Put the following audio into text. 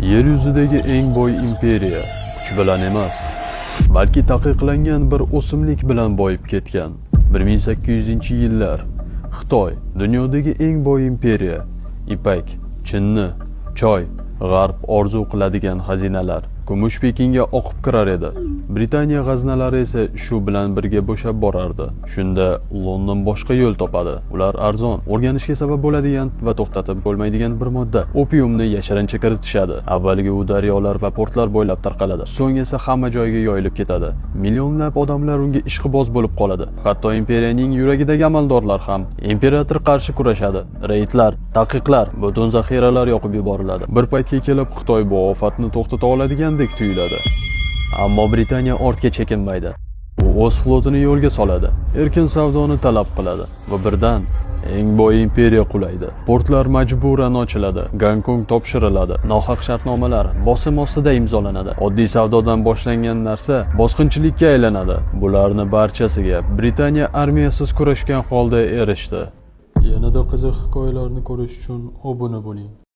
Yer yuzidagi eng boy imperiya kuch bilan emas, balki taqiqlangan bir o'simlik bilan boyib ketgan. 1800-yillar. Xitoy dunyodagi eng boy imperiya. Ipak, chinni, choy, g'arb orzu qiladigan xazinalar. Kumush Pekinga oqib kirar edi. Britaniya g'aznalari esa shu bilan birga bo'shab borardi. Shunda London boshqa yo'l topadi. Ular arzon, o'rganishga sabab bo'ladigan va to'xtatib bo'lmaydigan bir modda opiumni yashirincha kiritishadi. Avvaliga u daryolar va portlar bo'ylab tarqaladi. So'ng esa hamma joyga yoyilib ketadi. Millionlab odamlar unga ishqiboz bo'lib qoladi. Hatto imperiyaning yuragidagi amaldorlar ham. Imperator qarshi kurashadi. Reydlar, taqiqlar, butun zaxiralar yoqib yuboriladi. Bir paytga kelib Xitoy bu ofatni to'xtata oladigandek tuyuladi. Ammo Britaniya ortga chekinmaydi. U o'z flotini yo'lga soladi, erkin savdoni talab qiladi va birdan eng boy imperiya qulaydi. Portlar majburan ochiladi, Gonkong topshiriladi, nohaq shartnomalar bosim ostida imzolanadi. Oddiy savdodan boshlangan narsa bosqinchilikka aylanadi. Bularni barchasiga Britaniya armiyasiz kurashgan holda erishdi. Yanada qiziq hikoyalarni ko'rish uchun obuna bo'ling.